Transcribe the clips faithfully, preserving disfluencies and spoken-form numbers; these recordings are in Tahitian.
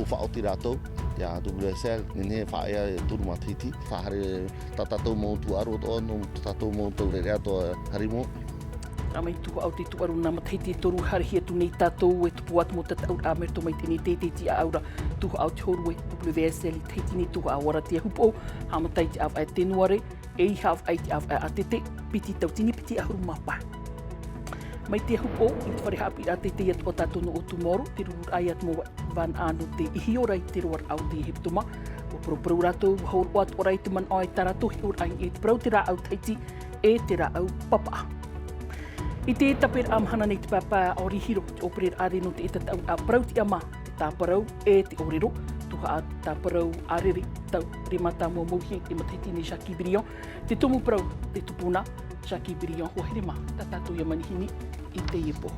Faʻaoti rātou, ia W S L, nehenehe e faʻaea e toru matahiti, faʻahaere tā tātou mau tuhaʻa atoʻa, nō tā tātou mau taureʻareʻa atoʻa haere i mua. Rā mai tuhaʻa o te tuhaʻa nā matahiti e toru, haerehia atu nei tātou e tupu atu mau tataʻuraʻa mai roto mai teie nei teitei tiʻaʻau ra, tuhaʻa o te hōrue W S L i Tahiti nei, tuhaʻa ʻo Aratea Hupoʻo, haʻamata i te ʻāvaʻe Tenuare, e i haʻavaʻa i te ʻāvaʻe ʻĀtete, piti tautini piti ʻahuru mā pae. Mai te ahu pō, i te fare haʻapiʻiraʻa teitei atoʻa tātou nō Ōtūmaoro, te rururaʻa ia te mau vānaʻa nō te ihi ora i te roaraʻa o teie hepetoma. Ua paraparau rātou, ua hōroʻa atoʻa ra i te manaʻo e tā rātou hiʻoraʻa i te parau te rāʻau Tahiti, e te rāʻau papaʻa. I te tāpereraʻa mahana nei te paepae ʻāʻori hiro, te ʻōpereraʻa rē nō te tataʻuraʻa parau tiʻamā, te tāparau e te ʻōrero, tuhaʻa te tāparau ʻārere, tau, rima tāmua mauhia i te matahiti nei Jackie Brillant, te tumu parau, te tupuna, Jackie Brillant, ua here mā, tā tātou ia manihini i teie pō.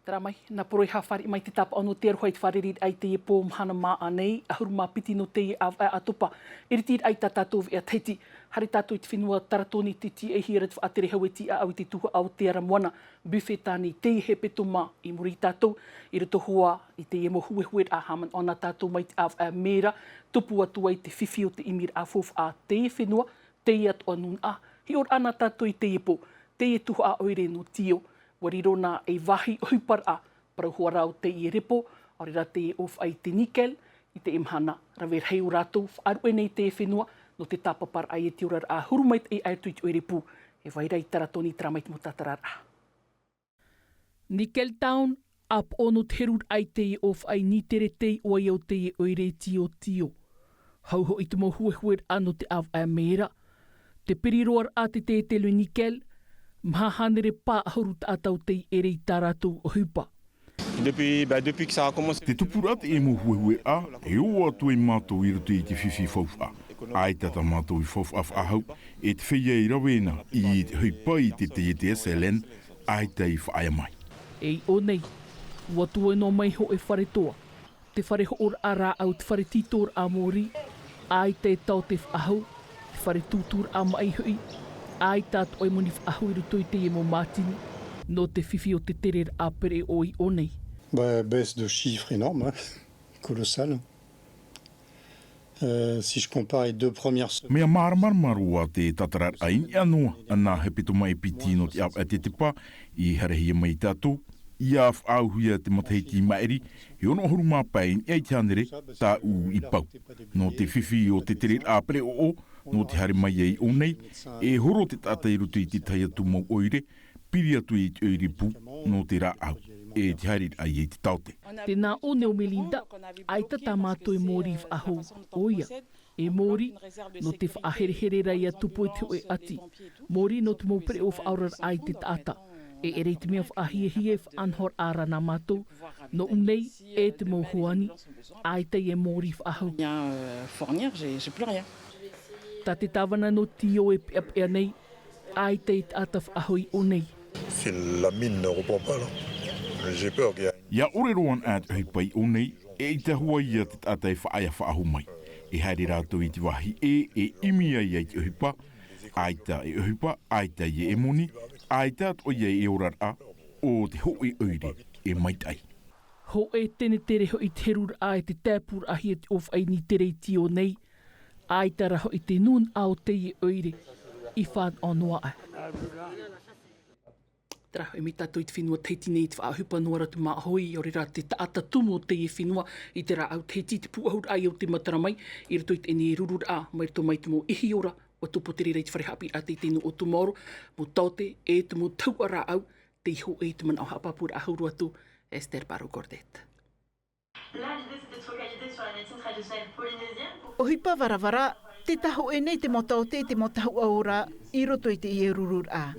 Terā mai, nā poro e haʻafāriʻi mai te tāpaʻo nō te aroha i te fārereiraʻa i teie pō mahana māʻa nei, ʻahuru mā piti nō teie ʻāvaʻe ʻĀtopa. Iritiraʻa i tā tātou veʻa Tahiti, haere tātou i te fenua Taratoni, te tiʻa e hia ra te faʻatere hau e tiʻaʻau i te tuhaʻa o te ara moana, buffet tāne i teie hepetoma i muri ia tātou, i roto hoʻi i teie mau huehueraʻa haʻamanaʻo na tātou mai te ʻāvaʻe mē ra, tupu atu ai te fifi o te ʻimiraʻa faufaʻa a teie fenua, teie atoʻa nūnaʻa, hiʻoraʻa na tātou i teie pō, teie tuhaʻa ʻoire nō Tio, ua riro na ei vāhi ʻohiparaʻa, parau hoʻi rā o teie repo, ʻaore rā teie ʻōfaʻi i te nickel, i teie mahana, rave rahi o rātou, faʻaruʻe nei i teie fenua, nō te tāpaparaʻa i te oraraʻa, huru maitaʻi aʻe atu i te ʻoire pū, e vai ra i Taratoni terā mai te mau tātararaʻa. Nickel Town, ʻāpoʻo nō te heruraʻa i teie ʻōfaʻi nītere tei ʻoaʻia o teie ʻoire Tio Tio. Hau hoʻi te mau huehueraʻa nō te ʻāvaʻe mē ra. Te piri roaraʻa te tētelu nickel, maha hānere pae ʻahuru taʻata tei ʻere i tā rātou ʻohipa. Depuis, bah, depuis que ça a commencé. Te tupuraʻa teie mau huehueraʻa, e ō atu ai mātou i roto i te fifi faufaʻa. ʻAita tā mātou i faufaʻa faʻahou, e te feiā i rave na i te ʻohipa i te, te, te S L N, ʻaita i faʻaea mai. E i ʻō nei, ua tuʻu noa mai hōʻē fare toa, te fare hoʻoraʻa rāʻau, te fare tītoraʻa mōrī, ʻaita e taote faʻahou, te fare tūtūraʻa maʻi hoʻi, ʻaita atoʻa e moni faʻahou i roto i teie mau mātini, nō te fifi o te tereraʻa pereʻoʻo i ʻō nei. Bah, baisse de chiffre énorme, hein. Colossale. Euh, si je compare les deux premières semaines. Mea māramarama roa te tātararaʻa i niʻa noa, nā hepetoma e piti nō te ʻāvaʻe Tetepa, i haerehia mai tātou, ʻia faʻaauhia te matahiti i maʻiri, e ono ʻahuru mā pae i niʻa i te hānere, tāʻu i pau. Nō te fifi o te tereraʻa pereʻoʻo, nō te haere mai ai i ʻō nei, e horo te taʻata i roto i te tahi atu mau ʻoire, piri atu i te ʻoire pū, nō te rāʻau, e te haereraʻa i te taote. Tēnā ʻō nei ʻo Melinda, ʻaita tā mātou e mōrī faʻahou, ʻoia, e mōrī, nō te faʻaherehere ra ʻia tupu i te hōʻē ʻati, mōrī nō te mau pereʻoʻo faʻaoraraʻa i te taʻata, e ʻere i te mea faʻahiahia e faʻanahoraʻa ra nā mātou, nō ʻō nei, e te mau hoani, ʻaita e mōrī faʻahou. Rien, euh, fournir, j'ai, j'ai plus rien. Tā te tāvana nō Tio e peʻapeʻa nei, ʻaita e taʻata faʻahou i ʻō nei. Si la mine ne reprend pas, là, j'ai peur qu'il y a... ʻIa ʻore roa anaʻe te ʻohipa i ʻō nei, eʻita hoʻi ia te taʻata e faʻaea faʻahou mai. E haere rātou i te vāhi ʻē, e ʻimi ai i te ʻohipa, ʻaita e ʻohipa, ʻaita ia e moni, ʻaita atoʻa ia e oraraʻa, ʻo te hōʻē ʻoire, e maitaʻi. Hōʻē tenetere hoʻi te heruraʻa e te tāpūraʻahia te ʻōfaʻi nītere i Tio nei, ʻaita rā hoʻi te nūnaʻa o teie ʻoire, i fānaʻo noa aʻe. Terā hoʻi mai tātou i te fenua Tahiti nei, te faʻaʻohipa noa ra te māʻohi, ʻaore rā te taʻata tumu o teie fenua i te rāʻau Tahiti, te pūʻohuraʻa ia ʻo te matara mai, i roto i teie nei rururaʻa, mai roto mai te mau ihi ora, ua tupu terā i te fare haʻapiʻiraʻa teitei nō Ōtūmaoro, mau taote, e te mau tahuʻa rāʻau, tei hōʻē i te manaʻo haʻapāpūraʻa hau roa atu, Esther Barraud-Gordette. Là, l'idée, c'était de se focaliser sur la médecine traditionnelle polynésienne pour... ʻOhipa varavara, tē tā hōʻē nei te mau taote, te mau tahuʻa ora i roto i teie rururaʻa.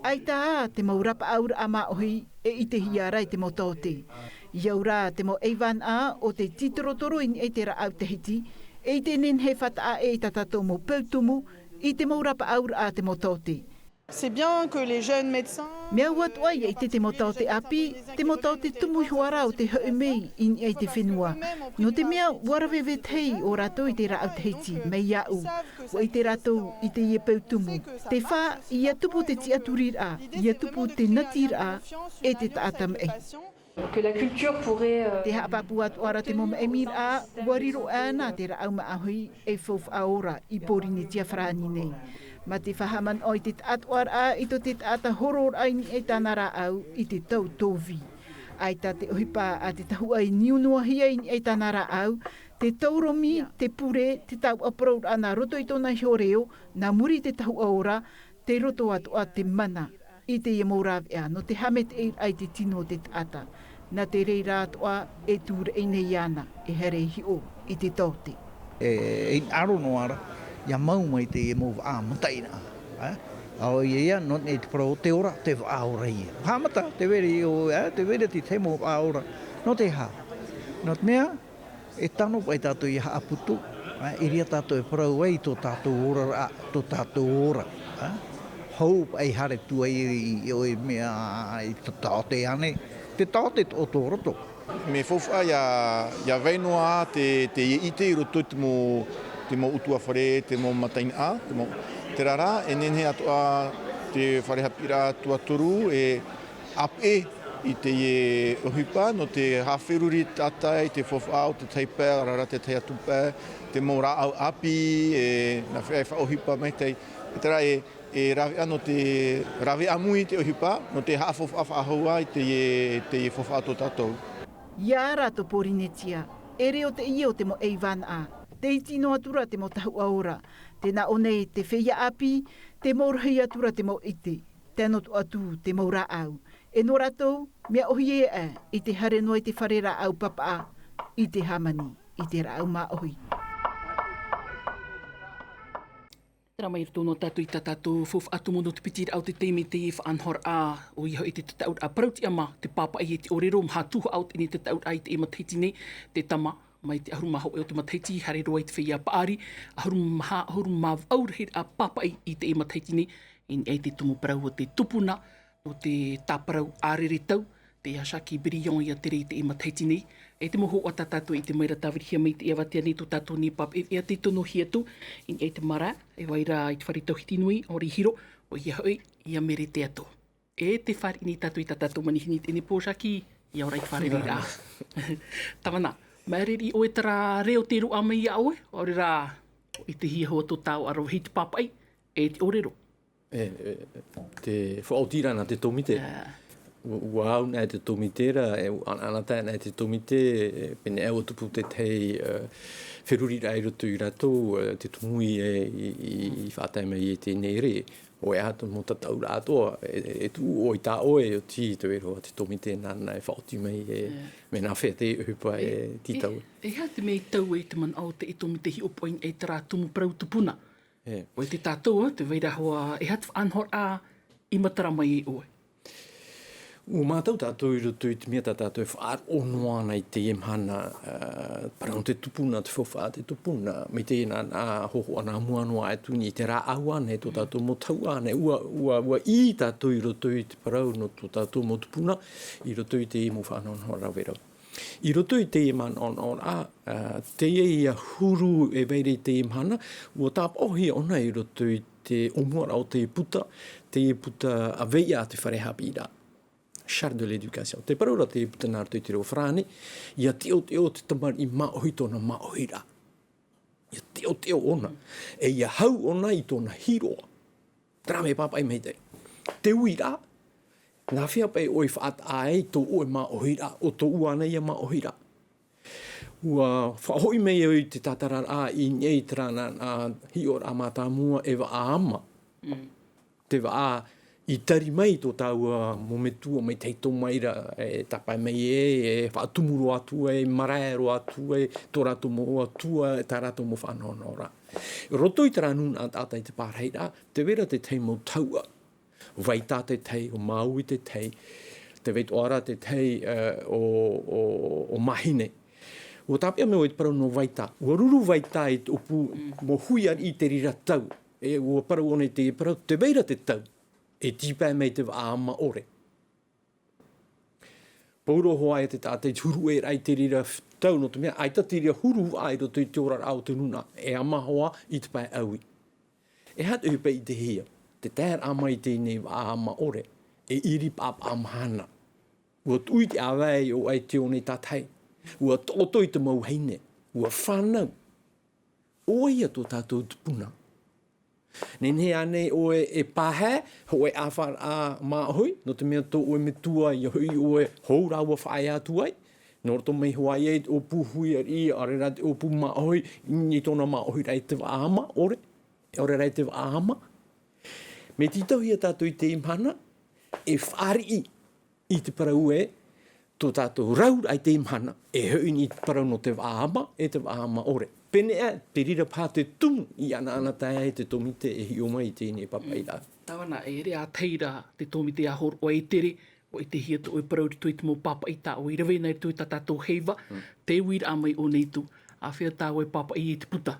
ʻAita ā te mau rapaʻauraʻa māʻohi e ʻitehia ra e te mau taote. ʻIa au rā te mau ʻaivānaʻa o te tītorotoro i niʻa i te rāʻau Tahiti, e ʻite nehenehe e fātaʻa ʻē i tā tātou mau peu tumu i te mau rapaʻauraʻa a te mau taote. C'est bien que les jeunes médecins. Mea ua atoʻa ia ʻite te mau taote ʻāpī, te mau taote tumu iho ā rā o te hoʻi mai i niʻa i te fenua. Nō te mea, ua rave vetahi o rātou i te rāʻau Tahiti, mai iāʻu. Ua ʻite rātou i teie peu tumu. Te fā, ʻia tupu te tiʻaturiraʻa, ʻia tupu te natiraʻa, e te taʻata maʻi. Que la culture pourrait, euh, Te haʻapāpū atoʻa ra te mau maʻimiraʻa, ua riro ana te rāʻau māʻohi ei faufaʻa ora i Pōrīnetia farāni nei. Mā te faʻahaʻamanaʻo i te taʻatoʻaraʻa i tō te taʻata hororaʻa i niʻa i tāna rāʻau i te tau tōvī. ʻAita te ʻohipa a te tahuʻa i niunuahia i niʻa i tāna rāʻau, te tauromi, te pure, te tauʻaparauraʻa nā roto i tōna iho reo, nā muri i te tahuʻa ora, tei roto atoʻa te mana i teie mau rāveʻa nō te haʻamaitaʻiraʻa i te tino o te taʻata. Nā te reira atoʻa e tūraʻi nei ana, e haere i hiʻo i te taote. E, e hinaʻaro noa ra, ʻia mau mai teie mau vaʻa mataʻeinaʻa, ē? ʻA ʻoia ia, nō te parau o te ora, te vaʻa ora ia. Haʻamata, tē vai ra ʻo, ē, tē vai ra te tahi mau vaʻa ora. Nō te aha? Nō te mea, e tano paʻi tātou ʻia haʻaputu, ē, i reira tātou e parau ai tō tātou oraraʻa, tō tātou ora, ē? Hou paʻi haere atu ai i, i, i ʻoe mea, i te taote ānei, te taote o tō roto. Mea faufaʻa ʻia, ʻia vai noa te, te ʻite i roto i te mau, te mau ʻutuāfare, te mau mataʻeinaʻa, te mau, terā rā, e nehenehe atoʻa te fare haʻapiʻiraʻa tuatoru, e ʻāpeʻe i teie ʻohipa, nō te haʻaferuri taʻata i te faufaʻa o te tahi pae, ʻaore rā te tahi atu pae, te mau rāʻau ʻāpī, e nā hea e faʻaʻohipa maitaʻi, e terā e, e rave ʻana nō te rave ʻāmui i te ʻohipa, nō te haʻafaufaʻa faʻahou ā i teie, teie faufaʻa tō tātou. ʻIa rātou Pōrīnetia, e reo teie o te mau ʻeivānaʻa, tē iti noa atu ra te mau tahuʻa ora, tē nā ʻō nei te feiā ʻāpī, tē mau rahi atu ra te mau ʻite, tē nō atu te mau rāʻau. E nō rātou, mea ʻōhie aʻe i te haere noa i te fare rāʻau papaʻa, i te hāmani, i te rāʻau māʻohi. Terā mai roto noa tātou i tā tātou faufaʻa tumu nō te piti raʻa o te taime i teie faʻanahoraʻa, ʻoia hoʻi te tataʻuraʻa parau tiʻamā, te pāpaʻi e te ʻōrero, maha tuhaʻa o teie tataʻuraʻa i teie matahiti nei, te tama, mai te ʻahuru mā hōʻē o te matahiti, haere roa i te feiā paʻari, ʻahuru mā maha, ʻahuru mā vaʻu rahiraʻa pāpaʻi i teie matahiti nei, i niʻa i te tumu parau o te tupuna, nō te tāparau ʻārere tau, te Ashaki Brillant ʻia tere i teie matahiti nei, e te mau hōhoʻa tā tātou i ʻite mai ra tāvirihia mai i teie avatea nei tō tātou nei pāpaʻi, ʻia tei tonohia atu, i niʻa i te marae, e vai ra i te fare tauhiti nui, ʻaore i Hiro, ʻoia hoʻi, ʻia Mere Teato. E tē fāriʻi nei tātou i tā tātou manihini i teie nei pō, Ashaki, ʻia ora i te fārereiraʻa. Tamana, māere riʻi ʻoe terā reo tei roaʻa mai iā ʻoe, ʻaore rā, i te hia hoa tō tāua ʻaroha i te pāpaʻi, e te ʻōrero. E, e, te faʻaoti ra nā te tōmite. Ua, ua au nā te tōmite ra, e, ua ʻanaʻanatae nā te tōmite, e, pēnei ʻoe ʻua tupu te tahi, e, feruriraʻa i roto ia rātou, e, te tumu i, e, i, i, i faʻatae mai i teie nei ere. ʻOia hoʻi te mau tataʻuraʻa atoʻa, e, e tuʻu ʻoe i tā ʻoe, ʻoti te vero a te tōmite nāna e faʻaoti mai, e, mea nā hea te ʻohipa e, e tītau. E, e aha te mea i taui ai te manaʻo o te tōmite hiʻopoʻa i terā tumu parau tupuna? E. ʻOia tā tātou, te vai ra hoʻi, e aha te faʻanahoraʻa i matara mai ai ʻoe? Ua mātau tātou i roto i te mea tā tātou e faʻaroʻo noa ana i teie mahana, ā, parau te tupuna, te faufaʻa te tupuna, mai teie nā, nā hōhoʻa nā mua noa atu nei i te rāʻau ānei, tō tātou mau tahuʻa ānei, ua, ua, ua ʻī tātou i roto i te parau nō tō tātou mau tupuna, i roto i teie mau faʻanahoraʻa rave ra. I roto i teie manaʻonaʻoraʻa, ā, teie ia huru e vai ra i teie mahana, ua tāpaʻohia ʻōna i roto i te ʻōmuaraʻa o te puta, teie puta ʻāvaʻe a te fare haʻapiʻiraʻa. Charte de l'éducation. Tē parau ra teie puta nā roto i te reo farāni, ʻia teʻoteʻo te tamariʻi māʻohi tōna māʻohiraʻa. ʻIa teʻoteʻo ʻōna. E ʻia hau ʻōna i tōna hiroʻa. Terā mea pāpaʻi maitaʻi. Te uiraʻa, nā hea paʻi ʻoe i faʻataʻa ai tō ʻoe māʻohiraʻa, ʻo tōʻu ānei ia māʻohiraʻa. Ua faʻahoʻi mai au i te tātararaʻa i niʻa i terā nā, nā hiʻoraʻa mātāmua e vaʻa ama. Mm. Te vaʻa i tari mai tō tāua mau metua mai te hito mai ra, e tāpae mai e, e faʻatumu roa atu e, marae roa atu e, tō rātou mau atua, e tā rātou mau faʻanahonahoraʻa. Roto i terā nūnaʻa taʻata i te pārahiraʻa, tē vai ra te tahi mau tahuʻa. Vaita te tahi, ʻo Māui te tahi, tē vai atoʻa ra te tahi, ā, ʻo, ʻo, ʻo Mahine. Ua tāpeʻa mai au i te parau nō Vaita. Ua ruru Vaita i te ʻōpū, mm, mau hui ariʻi i te reira tau. E ua parau ʻōna i te parau, tē vai ra te tau. E tīpae mai te vaʻa ama ʻore. Pauroa hoʻi te taʻata i te huru ʻē raʻa i te reira tau, nō te mea, ʻaita te reira huru vaʻa i roto i te oraraʻa o te nūnaʻa, e ama hoʻi i te pae ʻaui. E aha te ʻohipa i te hia, te taeraʻa mai i teie nei vaʻa ama ʻore, e ʻiri paʻapaʻa mahana. Ua tuʻu i te ʻāvae i ʻō ʻai te one tātahi. Ua toʻotoʻo i te mau vahine. Ua fānau. ʻO ia tō tātou tupuna. Nehenehe ānei ʻoe e pāhae, hōʻē ʻāfaraʻa māʻohi, nō te mea tō ʻoe metua ia hoʻi ʻoe hou rāua faʻaea atu ai. Nō roto mai hoʻi ai te ʻōpū hui ariʻi, ʻaore rā te ʻōpū māʻohi, i tōna māʻohi rā i te vaʻa ama, ʻore, ʻaore rā i te vaʻa ama. Mea tītauhia tātou i teie mahana, e fāriʻi i te parau ē, tō tātou rau raʻa i teie mahana, e hoʻi nei i te parau nō te vaʻa ama, e te vaʻa ama ʻore. Pēneiaʻe, te reira paha te tumu i ʻanaʻanatae ai te tōmite e hiʻo mai i teie nei pāpaʻiraʻa. Tāvana, e ʻere ā teie ra te tōmite a hōroʻa e tere, ʻua ʻitehia tō ʻoe parau i roto i te mau pāpaʻi tā ʻoe i rave na i roto i tā tātou heiva, te uiraʻa mai ʻō nei tū, āfea tā ʻoe pāpaʻi i te puta.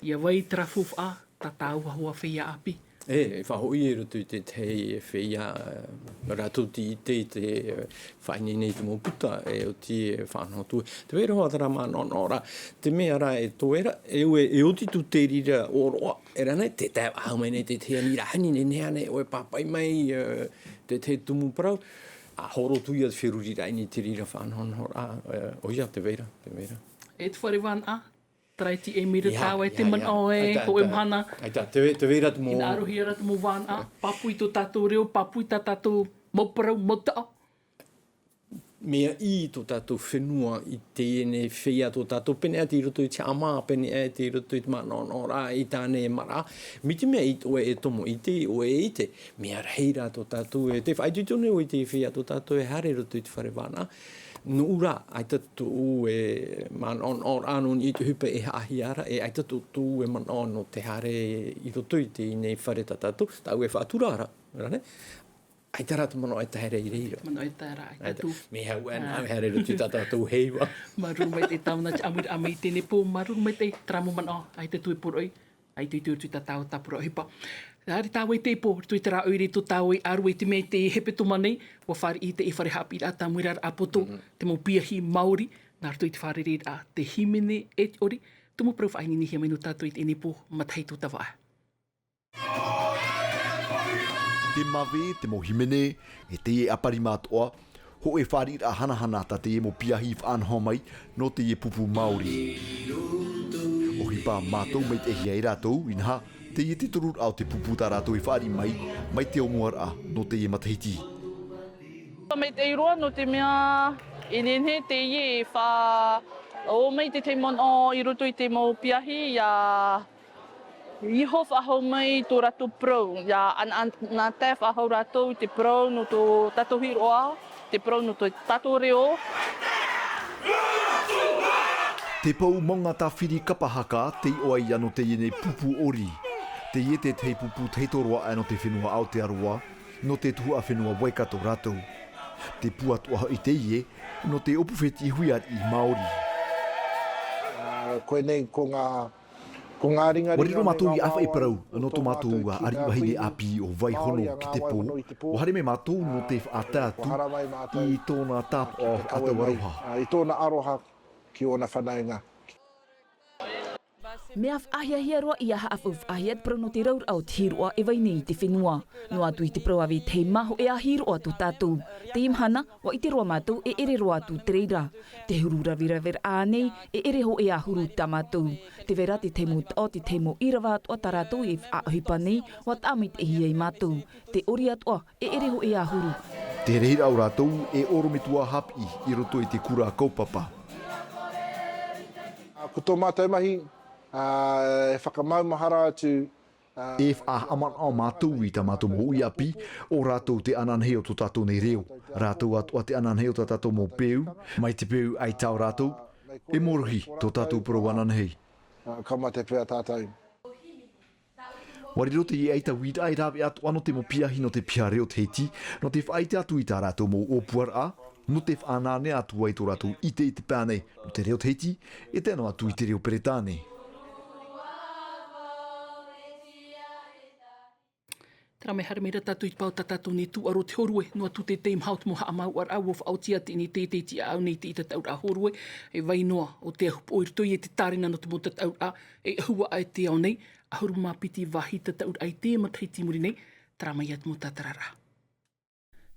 ʻIa vai terā faufaʻa, tā tāua hoʻi feiā ʻāpī. E, e faʻahoʻi i roto i te tahi feiā, ā, rātou tei ʻite i te, ā, faʻaineine i te mau puta, e oti e faʻanaho atu. Tē vai ra hoʻi terā manaʻonaʻo ra, te mea ra e toe ra, e ue, e oti tū te reira ʻōroʻa, e rā nei, tē tae faʻahou mai nei te tahi aniraʻa, nehenehe ānei ʻoe e pāpaʻi mai, ā, te tahi tumu parau, ʻa hōroʻa atu ia te feruriraʻa i niʻa i te reira faʻanahonahoraʻa, ā, ʻoia, tē vai ra, tē vai ra. E te fare vānaʻa, Taraiti e mira tāua e te manaʻo e hōʻē mahana. ʻAita, tē vai, tē vai ra te mau. Ina arohia ra te mau vānaʻa, pāpū i tō tātou reo, pāpū i tā tātou mau parau, mau taʻo. Mea ʻī tō tātou fenua i teie nei feiā tō tātou, pēneiaʻe i roto i te haʻamā, pēneiaʻe i roto i te manaʻonaʻoraʻa i tāna e maraʻa. Mai te mea ʻite ʻoe e tomo ʻite, ʻoe e ʻite, mea rahi rā tō tātou e, tē faʻaitoito nei ʻoe i te feiā tō tātou e haere i roto i te fare vānaʻa. Nō ʻura, ʻaita tōʻu e manaʻonaʻoraʻa nō niʻa i te ʻohipa e haʻahia ra, e ʻaita tō, tōʻu e manaʻo nō te haere i roto i teie nei fare tā tātou, tāʻu e faʻatura ra, rā nei. ʻAita rā te manaʻo e tae ra i reira. Manaʻo e tae ra, ʻaita tū. Mea hau ʻana, e haere i roto i tā tātou heiva. Māuruuru maitaʻi tāvana te ʻāmuiraʻa mai i teie nei pō, māuruuru maitaʻi terā mau manaʻo, ʻaita tū e poroʻi. ʻAita i te ʻutuʻutu i tā tāua tāpura ʻohipa. Haere tāua i teie pō, i roto i terā ʻoire tō tāua i ʻārue i te mea i te hepetoma nei, ʻua fāriʻi i te fare haʻapiʻiraʻa tāmuiraʻa poto, te mau piahi Māori, nā roto i te fārereiraʻa, te hīmene e te ʻori, tumu parau faʻaineinehia mai nō tātou i teie nei pō, matahiti tō tāua. Te mave, te mau hīmene, e teie ʻāpari mātoʻa, hōʻē fāriʻiraʻa hanahana tā teie mau piahi i faʻanaho mai nō teie pupu Māori. ʻOhipa mātou maitaʻihia e rātou, inaha, teie te toruraʻa o te pupu tā rātou e fāriʻi mai, mai te ʻōmuaraʻa nō teie matahiti. Maitaʻi roa nō te mea, e nehenehe teie e faʻaō mai te tahi manaʻo i roto i te mau piahi, ʻia iho faʻahou mai tō rātou parau, ʻia ʻanaʻanatae faʻahou rātou i te parau nō tō tātou hiroʻa, te parau nō tō tātou reo. Te pou maunga Tāwhiri kapa haka, tei ʻō ai anō teie nei pupu ʻori. Teie te tahi pupu tahito roa aʻe nō te fenua Aotearoa, nō te tuhaʻa fenua Waikato rātou. Te pū atoʻa hoʻi teie, nō te ʻōpū fetiʻi hui ariʻi Māori. Ā, koinei, ko ngā Ko ngā ringaringa. ʻUa riro mātou i ʻāfaʻi parau nō tō mātou ā ariʻi vahine ʻāpī ʻo Vaihono ki te pō. ʻUa haere mai mātou nō te faʻatae atu i tōna tāpaʻo ʻatau aroha. I tōna aroha ki ōna whanaunga. Mea faʻahiahia roa ʻia haʻafaufaʻahia te parau nō te rauraʻa o te hiroʻa e vai nei i te fenua. Noa atu i te parau ʻāvae i te hei mā hōʻē ā hiroʻa tō tātou. Teie mahana, ʻua ʻite roa mātou e ʻere roa atu te reira. Te huru raveraveraʻa nei, e ʻere hōʻē ā huru tā mātou. Tē vai ra te tahi mau taʻo, te tahi mau ʻīrava atoʻa tā rātou e faʻaʻohipa nei, ʻua taʻa maitaʻihia e mātou. Te ʻori atoʻa, e ʻere hōʻē ā huru. Te reira o rātou e ʻorometua haʻapiʻi i roto i te kura kaupapa. Ko tō mātou mahi, ā, e whakamaumahara atu, ā, e faʻahaʻamanaʻo mātou i tā mātou mau uʻi ʻāpī, ʻo rātou te ananahi o tō tātou nei reo. Rātou atoʻa te ananahi o tā tātou mau peu, mai te peu ʻaita o rātou, e mōrohi tō tātou parau ananahi. Ā, ka mate pea tātou. ʻUa riro teie ʻaita uiraʻa e rave atoʻa nō te mau piahi nō te piha reo o Tahiti, nō te faʻaʻite atu i tā rātou mau ʻōpuaraʻa, nō te faʻananea atu ai tō rātou ʻite i te pae nei, nō te reo Tahiti, e tae noa atu i te reo Peretāne. Rā mai haere mai rā tātou i te pae o tā tātou nei tūʻaro te hōrue, noa atu te teimaha o te mau haʻamāuʻaraʻa ua faʻaoti atu nei te, te tiʻaʻau nei te tataʻuraʻa hōrue, e vai noa o te ahupoʻo i roto i te tārena nō te mau tataʻuraʻa, e ʻahuru ā e te ao nei, ʻahuru mā piti vāhi tataʻuraʻa i te matahiti i muri nei, terā mai ā te mau tātararaʻa.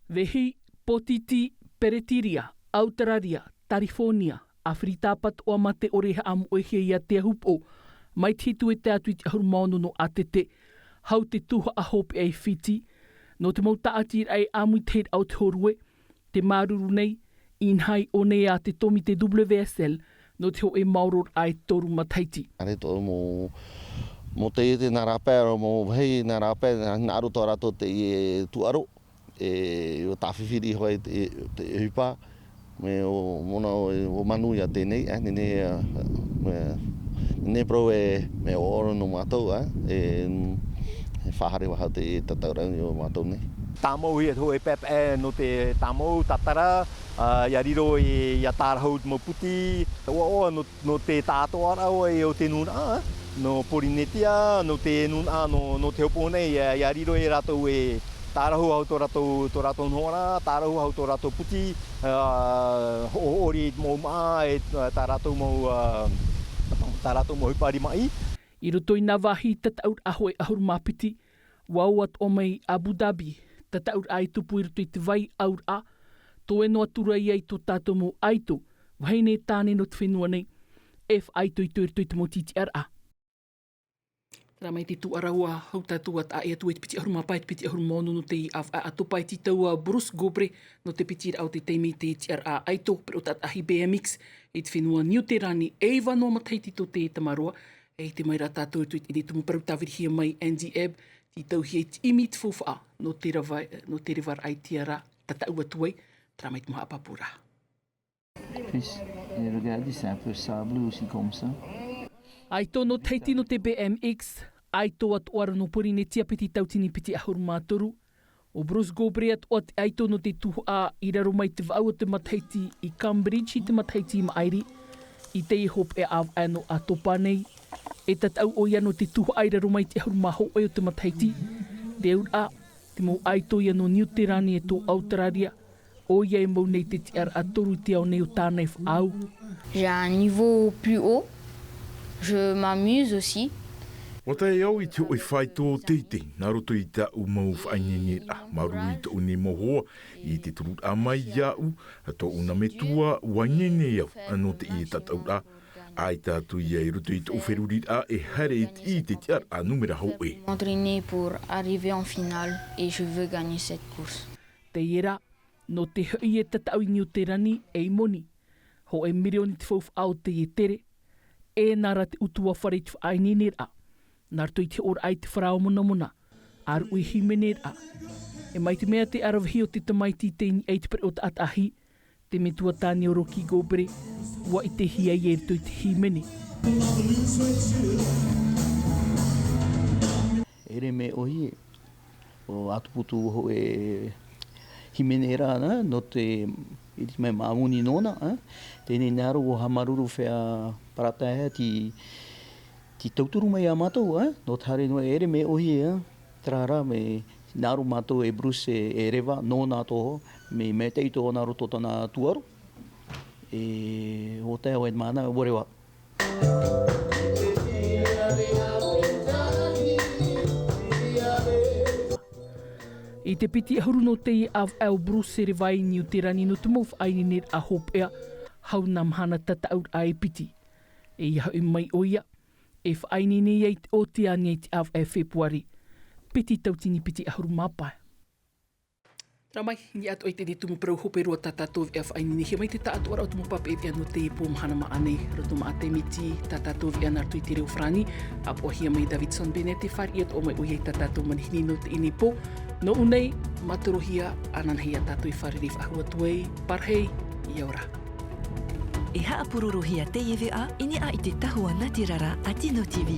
Vehi, Pōtiti, Peretiria, Autararia, Tarifōnia, ʻĀfirita Pātoʻa mā te ʻore e haʻamoʻehia ia te ahupoʻo, mai te hitu e tae atu i te ʻahuru mā ono nō ʻātete, hau te tuhaʻa hopeʻa i Fiti, nō te mau tāʻatiraʻa e ʻāmuitahiraʻa o te hōrue, te māuruuru nei, inaha i ʻō nei ā te tōmite W S L, nō te hōʻē maororaʻa e toru matahiti. ʻAre tō mau, mau taiete nā rāpae, mau vahi nā rāpae, hinaʻaro tō rātou teie tūʻaro, e, ʻua tāfifiri hoʻi te, te ʻohipa, mea ʻo, mona ʻo, ʻo manuia teie nei, ā, nehenehe, ā, mea, nehenehe parau e, mea ʻoʻoro nō mātou, ā, e, e faʻahaere faʻahou te tataʻuraʻa o mātou nei. Tāmau hia te hōʻē paepae nō te tāmau, tātara, ā, ʻia riro i, ʻia tārahu te mau puti, ʻoaʻoa nō, nō te tāʻatoʻaraʻa hoʻi o te nūnaʻa, nō Pōrīnetia, nō te nūnaʻa, nō, nō te hopoʻa nei, ʻia, ʻia riro e rātou e tārahu faʻahou tō rātou, tō rātou nohoraʻa, tārahu faʻahou tō rātou puti, ā, hoʻohoʻori i te mau māʻa, e tā rātou mau, ā, tā rātou mau ʻohipa rimaʻī. I roto i nā vāhi tataʻuraʻa hōʻē ʻahuru mā piti, ʻua ō atoʻa mai Abu Dhabi, tataʻuraʻa e tupu i roto i te vai auraʻa, toe noa atu ra ia i tō tātou mau ʻaito, vahine tāne nō te fenua nei, e faʻaitoito i roto i te mau tiʻaraʻa. Terā mai te tūʻaro ua hau tātou ā taʻa ʻē atu i te piti ʻahuru mā pae, te piti ʻahuru mā ono nō te ʻāvaʻe ʻātopa i te taua Bruce Gobre, nō te piti raʻa o te taime i te tiʻaraʻa ʻaito, peroʻo tātaʻahi B M X, i te fenua Niu Terani, e iva noa matahiti tō te tamaroa, e ʻite mai rā tātou i te tumu parau tāvirihia mai Andy Ebb, tei tauhia i te ʻimi i te faufaʻa, nō te rava, nō te revaraʻa i te ara, tataʻu atu ai, terā mai te mau haʻapāpūraʻa. Puis, et regardez, c'est un peu sableux aussi comme ça. ʻAito nō Tahiti nō te B M X, ʻaito atoʻa ra nō Pōrīnetia piti tautini piti ʻahuru mā toru. ʻO Bruce Gobre atoʻa te ʻaito nō te tuhaʻa i raro mai te vaʻu o te matahiti i Cambridge i te matahiti i maʻiri. I teie hopeʻa ʻāvaʻe nō ʻātopa nei, e tataʻu ʻoia nō te tuhaʻa i raro mai te ʻahuru mā hōʻē o te matahiti. Te auraʻa, te mau ʻaito ia nō Niu Terani e tō Autararia, ʻoia e mau nei te tiʻaraʻa toru i te ao nei o tāna e faʻaau. J'ai un niveau plus haut. Je m'amuse aussi. ʻUa tae au i te hōʻē faito teitei, nā roto i tāʻu mau faʻaineineraʻa, māuruuru i tōʻu nei mau hoa, i te tururaʻa mai iāʻu, tōʻu nā metua, ʻua ineine au, nō teie tataʻuraʻa, ʻaita atu ia i roto i tōʻu feruriraʻa e haere i te, i te tiʻaraʻa numera hōʻē. M'entraîner pour arriver en finale et je veux gagner cette course. Teie rā, nō te hoʻi e tataʻu i Niu Terani ei moni. Hōʻē mirioni te faufaʻa o teie tere, e nā rā te ʻutuāfare i te faʻaineineraʻa, nā roto i te hoʻoraʻa i te faraoa monamona, ʻāruʻi hīmeneraʻa. E mai te mea te ʻaravihi o te tamaiti i teie nei ʻaito peroʻo tātaʻahi, te metua tāne ʻo Rocky Gobre, ʻua ʻitehia ia i roto i te hīmene. ʻEre mea ʻōhie, ʻo Atuputu hōʻē hīmene ra, nā, nō te, i te mea māmoni nōna, ā. Teie nei aro ʻua haʻamāuruuru fea parataʻa te, te tauturu mai iā mātou, ā. Nō te haere noa ʻere mea ʻōhie, ā. Terā rā, mea hinaʻaro mātou e Bruce e, e reva nōna atoʻa, mea maitaʻi atoʻa nā roto tāna tūʻaro. E, ʻo tae au e māna, ʻua reva. I te piti ʻahuru nō teie ʻāvaʻe ʻo Bruce e reva i Niu Terani nō te mau faʻaineineraʻa hopeʻa, hau nā mahana tataʻuraʻa e piti. E ʻia hoʻi mai ʻoia, e faʻaineine ia i te Ōteania i te ʻāvaʻe Fepuari, piti tautini piti ʻahuru mā pae. Terā mai, i niʻa atoʻa i teie tumu parau hope roa tā tātou veʻa faʻaineinehia mai te taʻatoʻaraʻa o te mau papaʻi veʻa nō teie pō mahana maʻa nei, roto maʻa te miti, tā tātou veʻa nā roto i te reo farāni, ʻāpoʻohia mai Davidson Bennett, e fāriʻi atoʻa mai ʻoia i tā tātou manihini nō teie nei pō. Nō ʻō nei, mātorohia, ananahi ā tātou e fārerei faʻahou atu ai, pārahi, ʻia ora. E haʻapurorohia teie veʻa i niʻa i te tahua natirara a Tino T V.